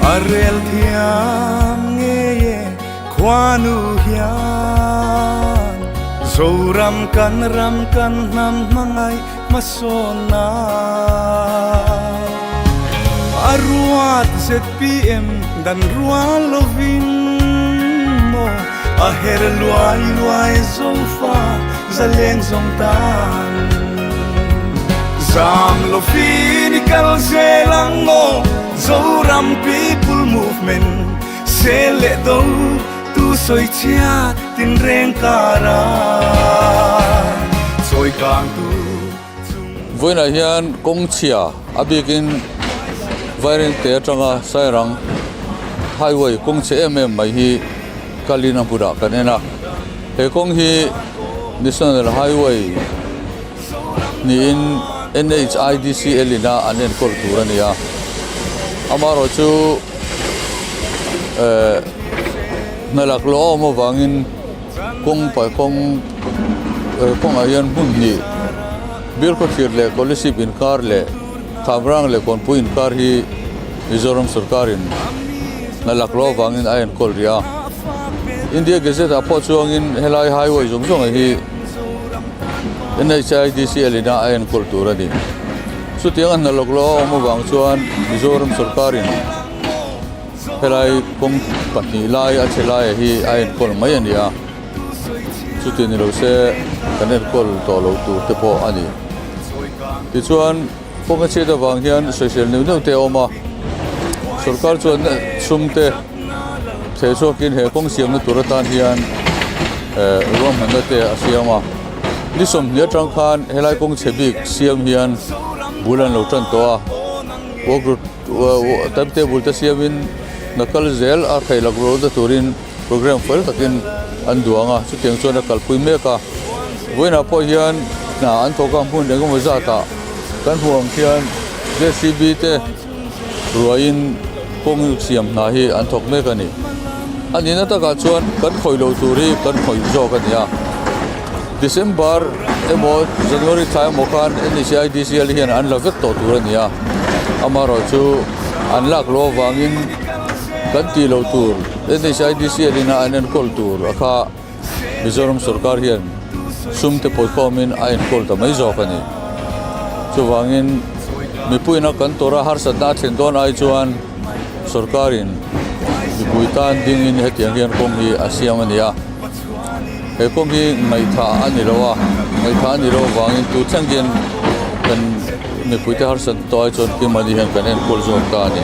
A rel thiam ngei e khuanu hian Zoram kan ram kan hnam hmangaih hmasawn nan A ruat zpm dan rual lovin maw a her luai luai zofa zaleng zawng tan Zam lovin i kal zel ang maw Zoram People Movement sel leh do tu sawi chhiat tinreng kara chawi kang tu chung. Vawiinah hian kawng chhia a bikin Vairengte atanga Sairang Highway kawng chhe em em mai hi kalin a hmunah kan en a. He kawng hi National Highway niin NHIDCL ina an enkawl tur a ni a. Amaherawhchu eh hna laklawh a awm avangin kawng pa kawng eh kawngah hian hmun hnih Bilkhawthlir leh Kolasib inkar leh Khamrang leh Kawnpui inkar hi Mizoram sawrkarin hna laklawh avangin a enkawl rih a. India Gazette ah pawh chuangin helai highway zawng zawng hi NHIDCL ina a enkawl tur a ni. Chutiang a hna lawk lawh a awm avang chuan Mizoram sawrkarin helai kawng pahnih lai a chhe laia hi a enkawl mai a ni a, chuti ni lo se kan enkawl tawh loh tur te pawh a ni. Tichuan kawng a chhiat avang hian sawisel neuh neuh te a awm a, sawrkar chuan sum te theh chhuakin he kawng siamna tur atan hian ruahmanna te a siam a. Ni sawmhnih atang khan helai kawng chhe bik siam hian bul an lo tan tawh a, work route time table te siamin hna kal zel a theih lak lohna turin program fel takin an duang a, chutiang chuan a kalpui mek a. Vawiinah pawh hian hna an thawk a, hmun engemaw zatah kan hmuh ang khian JCB te ruaiin kawng siam hna hi an thawk mek a ni. A nihna takah chuan kan khawih loh tur hi kan khawih zawk a ni a. December emaw January thla emaw khan NHIDCL hian an la vek tawh tur a ni a. Amaherawhchu an lak loh avangin kan tih loh tur NHIDCL ina an enkawl tur a kha Mizoram sorkar hian sum te pawihkhawmin a enkawl ta mai zawk a ni. Chuvangin mipuiina kan tawrh a harsatna a thlen dawn ai chuan sorkarin mipui tan dingin hetiang hian kawng hi a siam a ni a. He kawng hi ngaihthah a ni lo a, ngaihthah a ni lo avangin tu thlengin kan mipuite harsatna tawh ai chuan keimahni hian kan enkawl zawk ta a ni.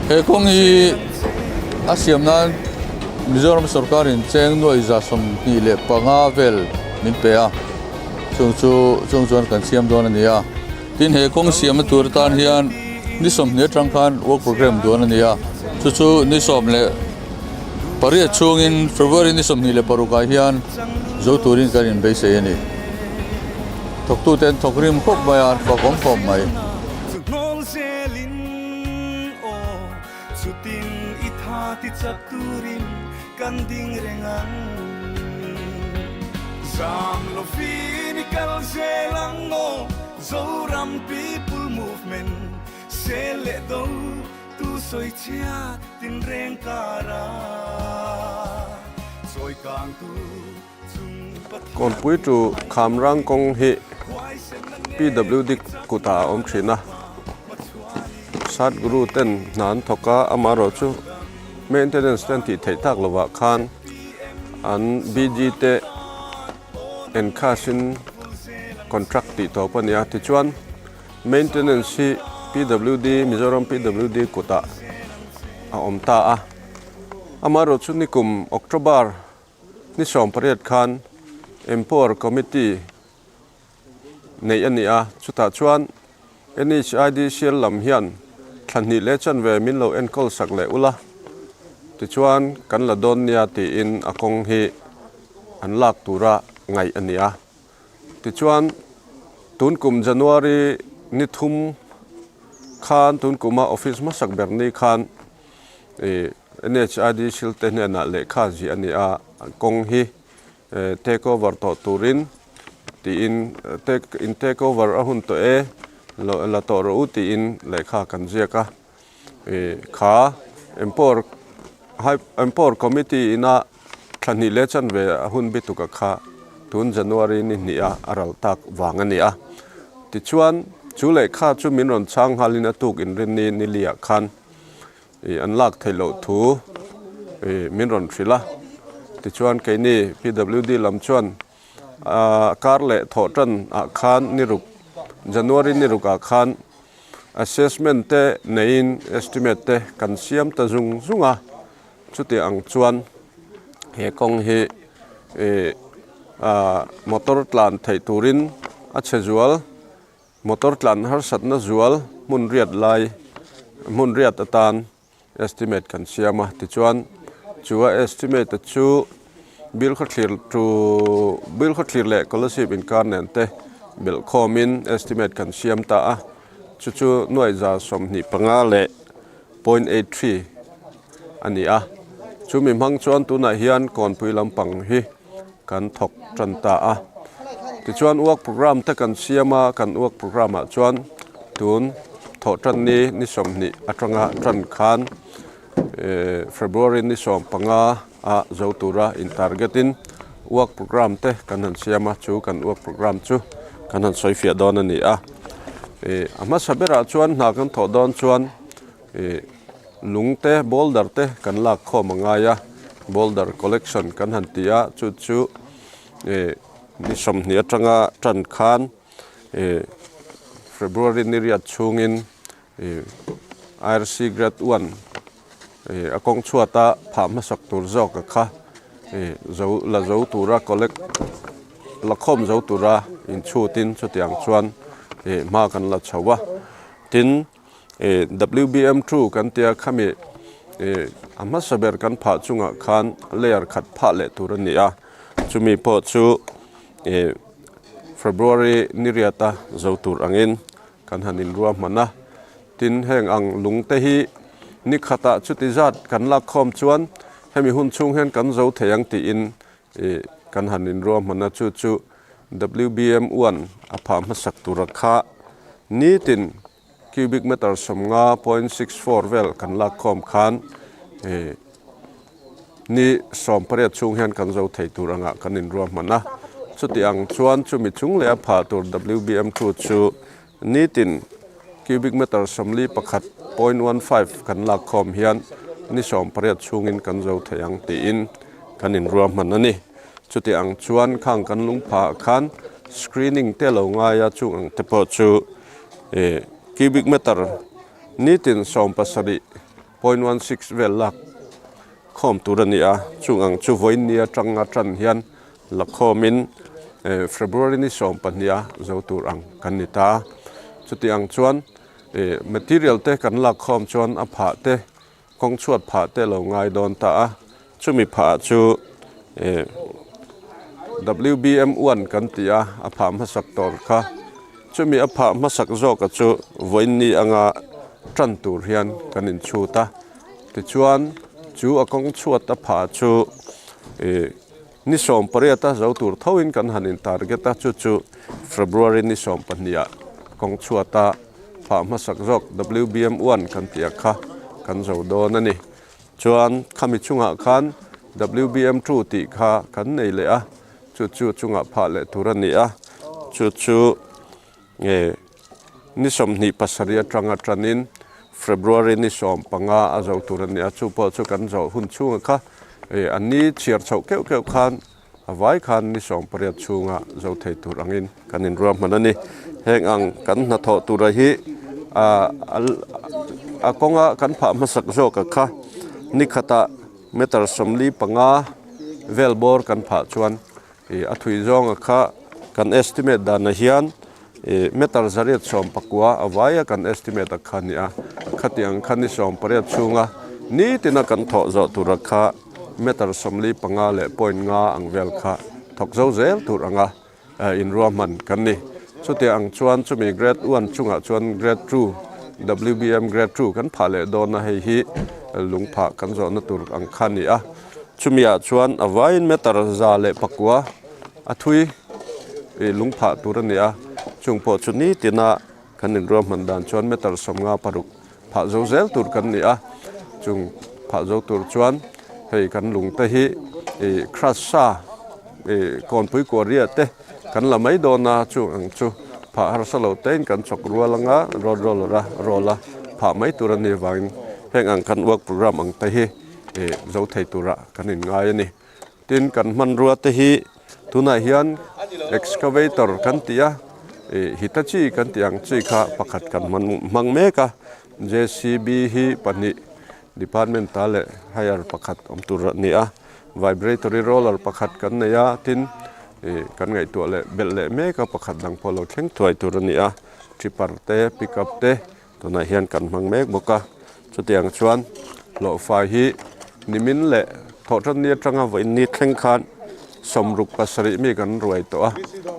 He kawng hi a siam nan Mizoram sorkarin cheng nuaih 25 vel min pe a, chung chu chung chuan kan siam dawn a ni a. Tin, he kawng siamna tur atan hian ni 20 atang khan work programme duan a ni a, chu chu ni 18 chhungin February ni 26 ah hian zo turin kan inbeisei a ni. Thawktute an thawk rim khawp mai a, an fakawm khawp mai. Chutin i tha ti chak turin kan ding reng ang. Zam lovin i kal zel ang maw Zoram People Movement sel leh do tu sawi chhiat tinreng kara chawi kang tu chung Pathian Kawnpui tu Khamrang kawng hi PWD kutah a awm thin a. Sadhguru ten hna an thawk a, amaherawhchu maintenance te an tih theih tak lovah khan an BG te encash in contract tih tawp a ni a, tichuan maintenance hi PWD Mizoram PWD kutah a awm ta a, amaherawhchu nikum October ni 18 khan Empower Committee neih a ni a, chutah chuan NHIDCL lam hian thla hnih leh chanve min lo enkawl sak leh ula, tichuan kan la dawn nia tiin a kawng hi an lak tura ngaih a ni a. Tichuan tun kum January ni thum khan tun kuma office hmasak ber ni khan ih NHIDCL te hnenah lehkha ziah a ni a, kawng hi Take over tawh turin tiin take in take over a hun tawh e la tawh rawh u tiin lehkha kan ziak a. Kha Empower Empower Committee ina thla hnih leh chanve a hun bi tuka kha tun January ni hnih a a ral tak vang a ni a. Tichuan, chu lehkha chu min rawn chhang nghalin a tuk inrinni niliah khan an lak theih loh thu min rawn hrilh a. Tichuan, keini PWD lam chuan kar leh thawh tan ah khan ni ruk, January ni ruk ah khan Assessment te neiin estimate te kan siam ta zung zung a, chuti ang chuan he kawng hi ih ah motor tlan theih turin a chhe zual, motor tlan harsatna zual hmun riat lai hmun riat atan Estimate kan siam a, tichuan chu a estimate chu bill khaw thlir tu bill khaw thlir leh Kolasib inkar nen te belh khawmin estimate kan siam ta a, chu chu nuaih 75 leh 0.83 a ni a, chu mi hmang chuan tunah hian kawnpui lampang hi kan thawk tan ta a, tichuan work programme te kan siam a, kan work programme ah chuan tun thawh tan ni ni 20 atanga tan khan eh February ni 15 ah zo tura in target in work programme te kan han siam a, chu kan work programme chu kan han sawi fiah dawn a ni a, eh a hmasa berah chuan hna kan thawh dawn chuan Ih lung te boulder te kan lak khawm a ngai a, boulder collection kan han ti a, chu chu ih ni 20 atanga tan khan ih February ni riat chhungin ih IRC grade one ih a kawng chhuata phah hmasak tur zawk a kha ih zo la zo tura collect la khawm zo tura inchhutin chutiang chuan ih hma kan la chho a, tin. WBM two kan tia khami a hmasa ber kan phah chungah khan layer khat phah leh tur a ni a, chumi pawh chu February ni riata zo tur angin kan han inruahman a, tin heng ang lung te hi ni khatah chuti zat kan lak khawm chuan hemi hun chhung hian kan zo thei ang tiin kan han inruahman a, chu chu WBM one a phah hmasak tura kha nitin. Cubic meter 50.64 vel kan lak khawm khan ni 18 chhung hian kan zo thei tur angah kan inruahman a. Chuti ang chuan chumi chung leh a phah tur WBM2 chu nitin cubic meter 41.15 kan lak khawm hian ni 18 chhungin kan zo thei ang tiin kan inruahman a ni. Chuti ang chuan khang kan lungphah khan screening te lo ngai a chung ang te pawh chu Ih cubic meter nitin 17.16 vel lak khawm tur a ni a, chung ang chu vawiin ni atanga tan hian la khawmin eh February ni 12 a zo tur ang kan ni ta a, chuti ang chuan ih material te kan lak khawm chuan a phah te kawng chhuat phah te lo ngai dawn ta a, chumi phah chu eh WBM one kan ti a, a phah hmasak tawr kha chumi a phah hmasak zawka chu vawiin ni anga tan tur hian kan inchhut a, tichuan chu a kawng chhuat a phah chu eh ni 18 a zo tur thoin kan han in target a, chu chu February ni 12 ah kawng chhuat a. Phah hmasak zawk WBM one kan tih a kha kan zo dawn a ni. Chuan khami chungah khan WBM two tih kha kan nei leh a, chu chu chungah phah leh tur a ni a, chu chu nge ni 27 atanga tanin February ni 15 a zo tur a ni a, chu pawh chu kan zawh hun chhunga kha an ni chhiar chhoh keuh keuh khan A vai khan ni 18 chhunga zo thei tur angin kan inruahman a ni. Heng ang kan hnathawh tura hi a kawnga kan phah hmasak zawka kha ni khatah meter 45 vel bawr kan phah chuan a thui zawnga kha kan estimate danah hian meter 119 a vaia kan estimate a kha a ni a. Khatiang kha ni 18 chhunga nitina kan thawh zawh tura kha meter 45 leh point nga ang vel kha thawk zo zel tur anga inruahman kan ni. Chutiang ang chuan chumi grade one chungah chuan grade two, WBM grade two kan phah leh dawn a, hei hi lung phah kan zawhna tur ang kha a ni a. Chumiah chuan a vaiin meter 109 a thui lung phah tur a ni a, chung pawh chu nitina kan inruahman dan chuan meter 56. phah zo zel tur kan ni a, chung phah zo tur chuan hei kan lung te hi ih crush sa ih kawnpui kuaria te kan la mai dawn a, chung ang chu phah harsa lo tein kan chawk rual anga road roller a roll a phah mai tur a nih avangin heng ang kan work programme ang te hi ih zo thei tura kan inngai a ni. Tin, kan hmanrua te hi tunah hian excavator kan tih a, ih Hitachi kan tih ang chi kha pakhat kan hman hmang mek a, JCB hi pahnih department ta leh hire pakhat awm tur a ni a, vibratory roller pakhat kan nei a, tin, ih kan ngaihtuah leh belh leh mek a pakhat dang pawh lo thleng thuai tur a ni a, tipper te pickup te Tunah hian kan hmang mek bawk a, chutiang chuan hlawhfai hi nimin leh thawhtanni atanga vawiinni thleng khan sawmruk pasarih mi kan ruai tawh a,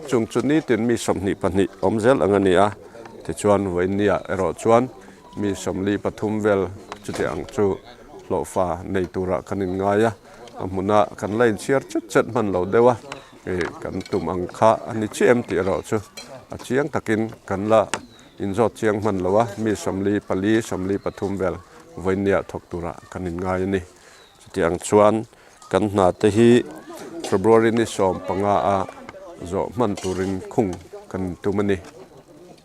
chung chu nitin mi 22 awm zel ang a ni a, tichuan vawiinniah erawh chuan mi 43 vel chutiang chu hlawhfa nei turah kan inngai a, a hmuna kan la inchhiar chet chet hman lo deuh a, kan tum ang kha a ni chiah em tih erawh chu a chiang takin kan la. Inzawt chiang hman lo a, mi 44, 43 vel vawinia thawk turah kan inngai a ni. Chutiang chuan kan hna te hi February ni 15 a zawh hman turin khung kan tum a ni.